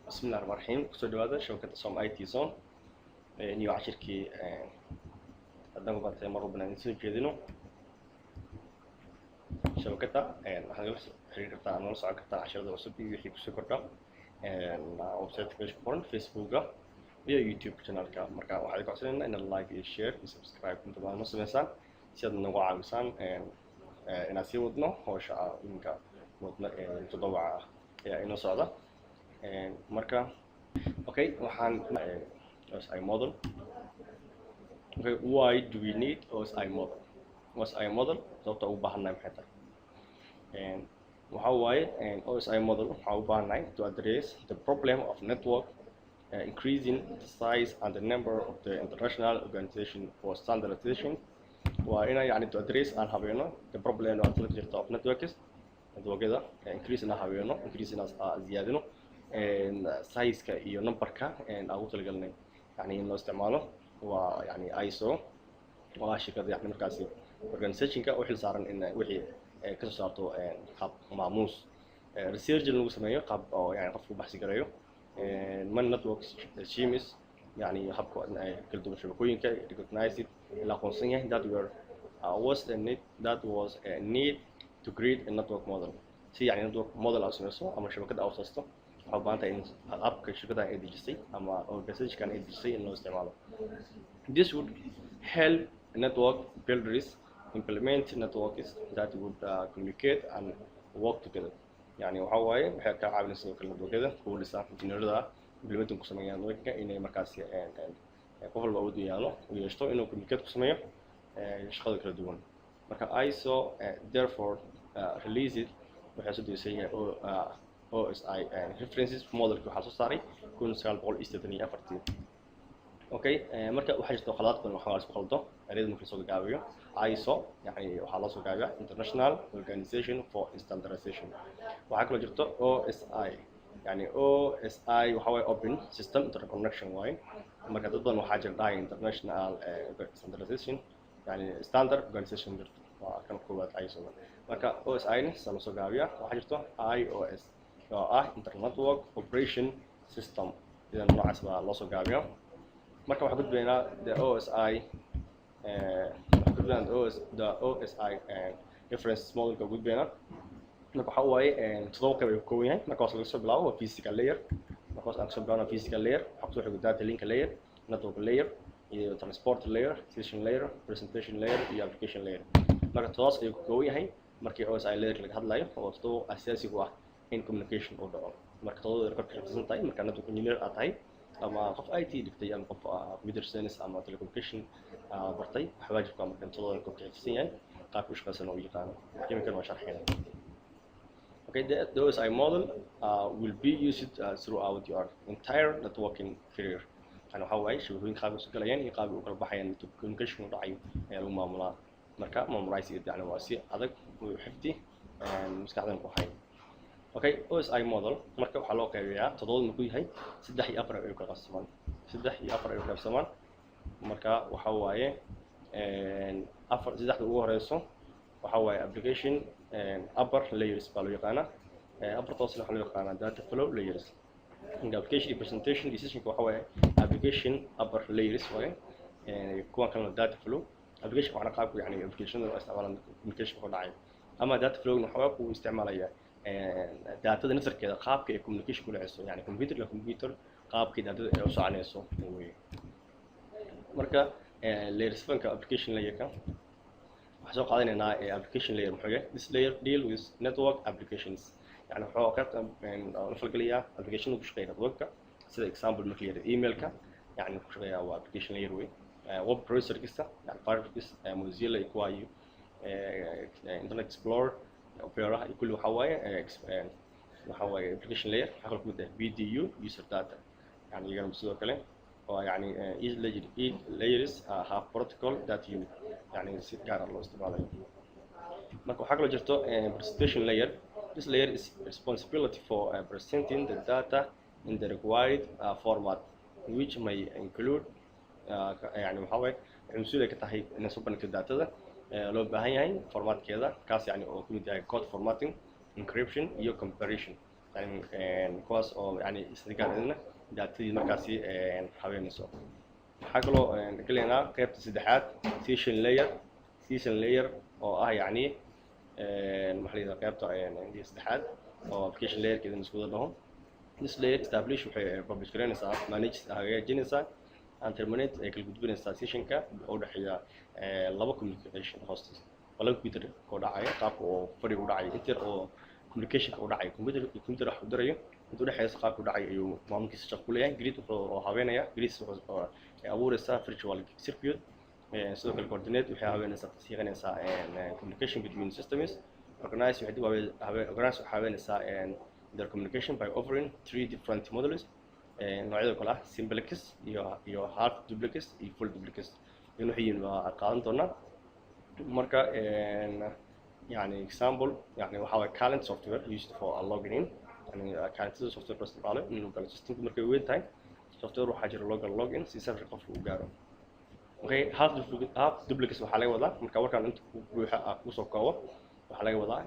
Bismillahi raxmaan raxiim. Kusoo dhawaada shabakadda Som IT Zone iyo cashirkii haddaan ku bartay mar walbana idin soo jeedino. Shabakadda waxaad nagala xiriiri kartaa ama nala socon kartaa casharada cusub iyo wixii kusoo kordha website-ka meesha ku qoran, Facebooka iyo YouTube channelka. Marka waxaan idin codsanaynaa inaad like iyo share iyo subscribe inta badan noo sameysaan si aad nagu caawisaan inaan sii wadno howsha iminka wadno toddobaca ah ayaa inoo socda. Marka okay, waxaan OSI model. Okay, why do we need OSI model? OSI model sababta ugu baahannahay maxay tahay? Waxa waaye, OSI model waxaa u baahannahay to address the problem of network increasing the size and the number of the International Organization for Standardization. Waa ina yani to address aan habeeno the problem oo ka jirta of networks, networkyada increase inaan habeeno, increase inaan ziyaadino size-ka iyo numberka aan ugu talagalnay yani in loo isticmaalo. Waa yani ISO waa shirkada yani markaasi organizationka u xil saaran in wixii kasoo saarto qaab maamuus, research lagu sameeyo, qaab oo yani qofku baxsi gareeyo many network schemes, yani habka kala duwan shabakooyinka recognized, la aqoonsan yahay, that were was a need, that was a need to create a network model. Si yani network model aad sameyso ama shabakada aad usaysto, waxaa u baahan tahay in habka shirkaddan ay dejisay ama organizationkan ay dejisay in loo isticmaalo. This would help network builders implement networks that would communicate and work together. Yani waxa waaye, waxay ka caawinaysa sidoo kale networkyada kuwa dhisa, engineerada implementing ku sameeyaan networka, inay markaasi qof walba awood u yeelo u yeeshto inuu communicate ku sameeyo shaqada kala duwan. Marka ISO therefore released, waxay soo degisay OSI references modelki. Waxaa soo saaray 1984-tii. Okay, marka waxaa jirta khaladaad badan, waxaa la isku khaldo ereyada marka lasoo gaabiyo. ISO yani waxaa loo soo gaabiyaa International Organization for Standardization. Waxaa kaloo jirto OSI, yani OSI waxa waaye Open System Interconnection waaye. Marka dad badan waxaa jira dhahay International Standardization, yani Standard Organization jirto, waa kan koowaad ISO. Marka OSI na sida loo soo gaabiyaa. Waxaa jirto IOS oo ah Internetwork Operation System, idan noocaas baa loo soo gaabiyaa. Marka waxaan gudbaynaa the OSI, waxaan gudbaynaa the OSI reference modelka gudbaynaa. Marka waxa waaye toddoba qayb ayuu ka kooban yahay. Marka hoos laga soo bilaabo waa physical layer. Marka hoos aan kasoo bilaabno physical layer, waxaa kusoo xigo data link layer, network layer iyo transport layer, session layer, presentation layer iyo application layer. Marka todobaas ayuu ka kooban yahay markii OSI layer laga hadlayo, oo todoba asaasi ku ah in communication uu dhaco. Marka todobada kor ka xifdisan tahay marka network engineer aad tahay ama qof IT dhigtay ama qof computer science ama telecommunication bartay, waxa waajibka marka in todobada kor ka xifdisan yahay, qaabka u shaqaysan oo u yaqaano. Imikan waa sharxayna. Okay, the OSI model will be used throughout your entire networking career. Yani waxa waaye shabakooyin qaabka isu galayaan iyo qaabka u kala baxayaan, communication u dhacayo ayaa lagu maamulaa. Marka memorize it, yani waa si adag u xifdi, maskaxdan ku hay. Okay, OSI model marka waxaa loo qaybiyaa toddobada markuu yahay, saddex iyo afar ay u kala qaybsamaan, saddex iyo afar ay u qaybsamaan. Marka waxa waaye afar, saddexda ugu horeyso waxa waaye application upper layers baa loo yaqaanaa, afartoosna waxaa loo yaqaanaa data flow layers. Marka application iyo presentation decisionka waxa waaye application upper layers waaye, kuwan kalena data flow. Application waxaana qaabku yani applicationada loo isticmaalaan communication ku dhacay, ama data flow waxaa uu isticmaalaya daatada naftarkeeda, qaabka ay communication ku dhaceyso, yani computer ila computer qaabkii daatada ay u soconayso wey. Marka layer sevenka, application layerka, waxaan soo qaadanaynaa application layer muxuu yahay. This layer deal with network applications, yani wuxuu qaybta la falgelayaa applicationada ku shaqeeya networka. Sida example marka la yidhahdo emailka, yani ku shaqeeya waa application layer wey. Web browser kasta, yani Firefox, Mozilla iyo kuwa iyo Internet Explorer, Opera iyo kulli, waxa waaye application layer. Waxaa kaloo kamid ah PDU, user data, yani iyagana sidoo kale oo yani each layers have protocol data unit, yani si gaar ah loo isticmaalayo. Marka waxaa kaloo jirto presentation layer. This layer is responsibility for presenting the data in the required format, which may include yani waxaa waaye waxay mas-uul ka tahay inay soo bandhigto daatada loo baahan yahay formatkeeda, kaas yani oo kamid yahay code formatting, encryption iyo compression. Yani kuwaas oo yani isdigaar daatadii markaasi habeynayso. Waxaa kaloo gelaynaa qaybta saddexaad, session layer. Session layer oo ah yani maxaa la yidhahdaa, qaybta saddexaad oo application layerka idin isku wada dhaho. This layer establish, waxay publish gareynaysaa, manage, hagaajinaysaa, and terminate, ay kala gudbinaysaa sessionka oo dhexeeya laba communication hosts oo laba computer oo dhacaya, qaabka oo fadhiga u dhacayo, inter oo communicationka u dhacayo, computer iyo computer wax u dirayo inta udhexeysa, qaabka u dhacayo ayuu maamulkiisa shaqo ku leeyahay. Create, wuxuu habeynaya, create, wuxuu abuureysaa virtual circuit. Sidoo kale coordinate, waxay habeynaysaa, tashiiqinaysaa communication between systems. Organize, waxay dib organize, waxay habeynaysaa their communication by offering three different models, noocyada kale ah simplex iyo half duplex iyo full duplex. In waxay yihiin waa qaadan doonaa. Marka yani example, yani waxaa waye client software used for a logging in, yani clientada software loo isticmaalo inuu galo systemku markay weyn tahay. Software waxaa jira loo galo login si server qofka uu gaaro. Okay, half duplex waxaa laga wadaa, marka warkaan inta ku buuxa ah kusoo koobo, waxaa laga wadaa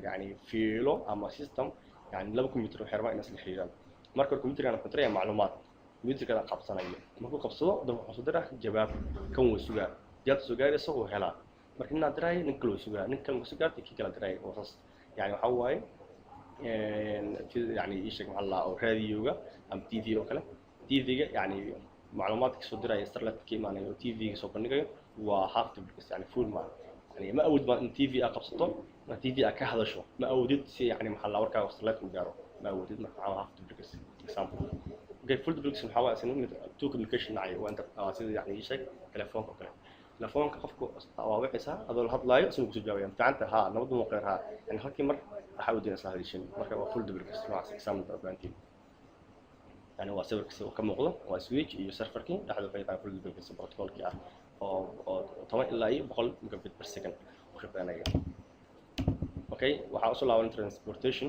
yani fiilo ama system, yani laba computer waxay rabaan inay isla xiriiraan. Marka hore computerkan wuxuu diraya macluumaad, computerkan qabsanayo. Markuu qabsado dan wuxuu soo diraa jawaab. Kan wuu sugaa, jawaabta soo gaaraysa wuu helaa. Marka ninaa diraayo, nin kale wuu sugaa, nin kale soo gaartay, kii kala diraayo oo saas. Yani waxaa waaye yani ii sheeg, maxaa la oo raadiyooga ama TV oo kale. TV-ga yani macluumaadka soo diraya, satellite ka imaanayo oo TV-ga soo bandhigayo, waa half duplex, yani full ma yani ma awood baa in TV aa qabsato ma TV aa ka hadasho, ma awoodid si yani maxaa la warkaaga satellite u gaaro, ma awoodid. Marka waxaa half duplex example. Okay, full duplex waxaa waaye isna mid two communication dhacay, waa inta sida yani ii sheeg telefoonka oo kale. Telefoonka qofku waa wicaysaa adoo la hadlaayo, isna kusoo jawaabaya, "Fiicanta? Haa, nabad ma qeyr? Haa." Yani halkii mar waxaa u diinaysaa hadishin. Marka waa full duplex noocaas. Example baa yani waa sawirka sida ka muuqdo, waa switch iyo serverkii dhexda waxay yaqaan full duplex protocolkii ah oo 10 ilaa iyo 100 megabit per second u shaqeynaya. Okay, waxaa usoo laaban transportation,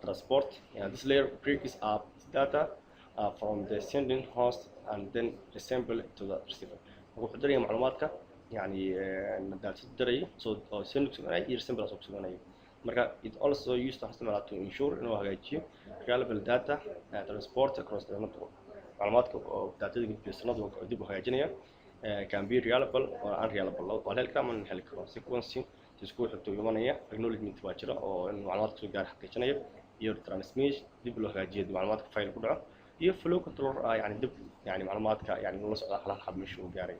transport. This layer breaks up data from the sending host and then reassemble to the receiver. Wuxuu diraya macluumaadka, yani data dirayo soo oo send ku sameynaya iyo reassemble soo ku sameynaya. Marka it also used to isticmaalaa to ensure, inuu hagaajiyo, reliable data transport across the network. Macluumaadka oo datada gudbiyo network oo dib u hagaajinaya, can be reliable or unreliable, waa la heli karaa ama la heli karo. Sequencing, isku xigto imanaya. Acknowledgement waa jira oo in macluumaadka soo gaar xaqiijinaya, iyo transmission, dib loo hagaajiyo macluumaadka file ku dhaco, iyo flow control ah, yani dib yani macluumaadka yani la socda hal hal xab meesha uu gaaray.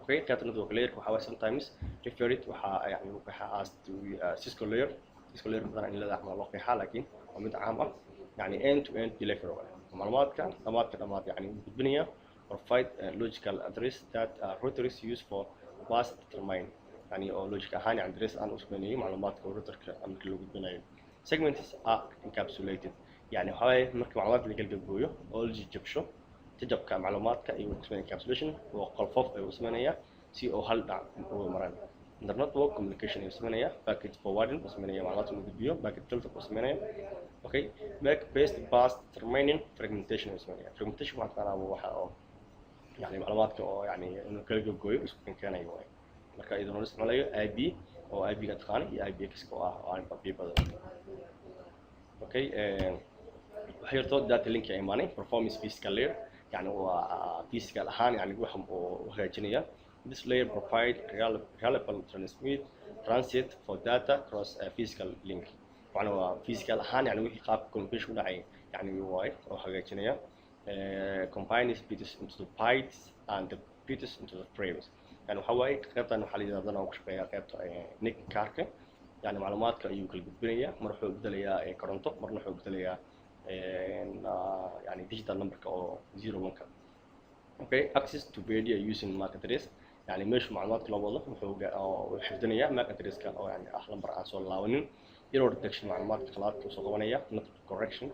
Okay, qaybta network layer waxaa waye sometimes referred, waxaa yani lagu qeexaa as to Cisco layer. Cisco layer badan in leedahay loo qeexaa, laakiin waa mid caam ah, yani end to end delivery waaye, macluumaadka dhamaadka dhamaad yani gudbinaya. Provide logical address that routers use for path determine, yani oo logic ahaan yani address aan u sameynayay macluumaadka routerka markii loo gudbinayo. Segments are encapsulated, yani waxaa waaye marka macluumaadka la galgabooyo oo la jajabsho, jajabka macluumaadka iyo wuxuu sameynaya encapsulation oo qolfof ayuu sameynaya si oo hal dhac uga maraan. Internetwork communication ayuu sameynaya, packet forwarding uu sameynaya, macluumaadka inuu gudbiyo, packet filter uu sameynaya. Okay, make best path determining fragmentation ayuu sameynaya. Fragmentation waxaa taqaanaa waxa oo yani macluumaadka oo yani inuu kala gogoyo, isku keenayo waay. Marka iyadoo loo isticmaalayo IP oo IP-ga taqaana iyo IPX oo ah IP badan. Okay, waxay yarto data link ay imaanay performance physical layer, yani waa physical ahaan yani waxa uu hagaajinaya. This layer provide reliable transmit transit for data across a physical link, macna waa physical ahaan yani wixii qaabka communication u dhacay yani waay oo hagaajinaya. Combines bits into the bytes and the bits into the frames. Yani waxa waaye qaybtan waxaa la yidhahdaa oo ku shaqeeya qaybta NIC kaarka, yani macluumaadka ayuu kala gudbinayaa. Mar wuxuu bedelayaa koronto, marna wuxuu bedelayaa yani digital numberka oo zero one-ka. Okay, access to media using MAC address, yani meeshu macluumaadka loo wado wuxuu xifdinayaa MAC addresska oo yani ah lambar aan soo laabanin. Error detection, macluumaadka khalaadka soo qabanaya. Network correction,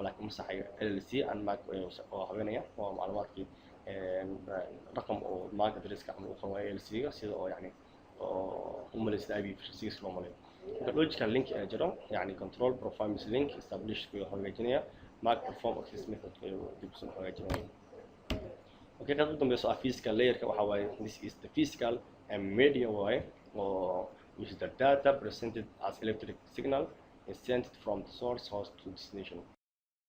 laakiin masaxayo. LLC and MAC oo habeynaya oo macluumaadkii raqam oo MAC addresska camal u qabanaya LLC-ga, sida oo yani oo u malaysa IP6 loo malayo. Marka logical link ayaa jiro, yani control performance link establish ayuu hagaajinaya, MAC perform access method ayuu dib usoo hagaajinaya. Okay, qaybta ugu dambeyso ah physical layerka waxaa waaye this is the physical and media waaye oo which is the data presented as electric signal. is sent from the source host to destination.